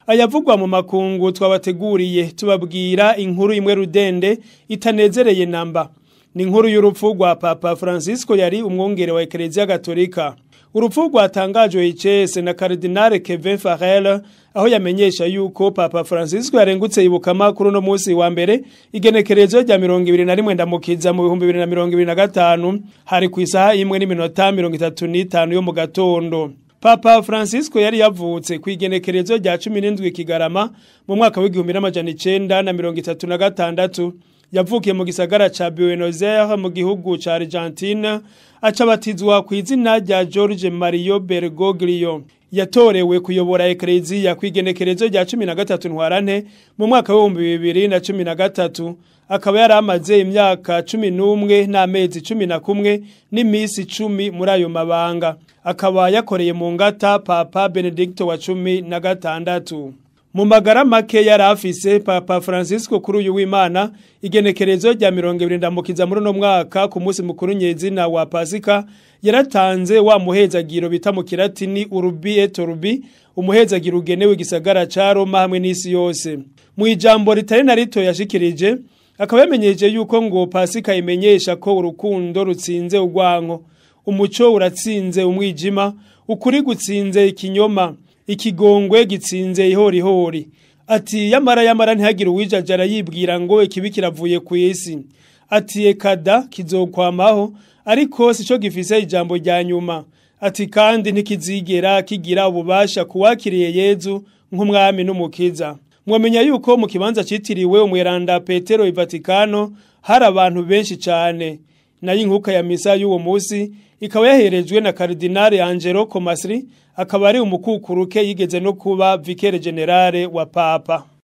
Ayavugwa mu makungu twabateguriye tubabwira inkuru imwe rudende itanezereye namba. Ni inkuru y'urupfu rwa Papa Francisco yari umwungere wa Eklezia Gatolika. Urupfu rwatangajwe icese na Cardinal Kevin Farrell, aho yamenyesha yuko Papa Francisco yarengutse ibukama kuri no munsi wa mbere, igenekerezo rya 21 Ndamukiza mu 2025, hari ku isaha 1:35 yo mu gatondo. Papa Francisco yari yavutse ku igenekerezo rya 17 Kigarama mu mwaka w'1936. Yavukiye mu gisagara ca Buenos Aires mu gihugu ca Argentine, acabatizwa ku izina rya George Mario Bergoglio. Yatorewe kuyobora Eklezia ku igenekerezo rya 13 Ntwarante mu mwaka w'2013, akaba yaramaze imyaka 11 n'amezi 11 n'imisi 10 muri ayo mabanga. Akaba yakoreye mu ngata Papa Benedicto wa 16. Mu magara make yari afise, Papa Francisco kuri uyu w'Imana, igenekerezo rya 20 Ndamukiza muri no mwaka, ku munsi mukuru nyezina wa Pasika, yaratanze wa muhezagiro bita mu Kilatini Urbi et Orbi, umuhezagiro ugenewe igisagara ca Roma hamwe n'isi yose. Mu ijambo ritari na rito yashikirije, akaba yamenyeje yuko ngo Pasika imenyesha ko urukundo rutsinze urwanko, umuco uratsinze umwijima, ukuri gutsinze ikinyoma, ikigongwe gitsinze ihorihori. Ati yamara yamara ntihagire uwijajara yibwira ngo ikibi kiravuye ku isi. Ati ekada kizokwamaho, ariko sico gifise ijambo rya nyuma. Ati kandi ntikizigera kigira ububasha kuwakiriye Yezu nk'umwami n'umukiza. Mwamenya yuko mu kibanza citiriwe umweranda Petero i Vatikano hari abantu benshi cane. Nayo inkuka ya misa y'uwo musi ikaba yaherejwe na Cardinal Angelo Comasri, akaba ari umukukuruke yigeze no kuba vicaire generale wa Papa.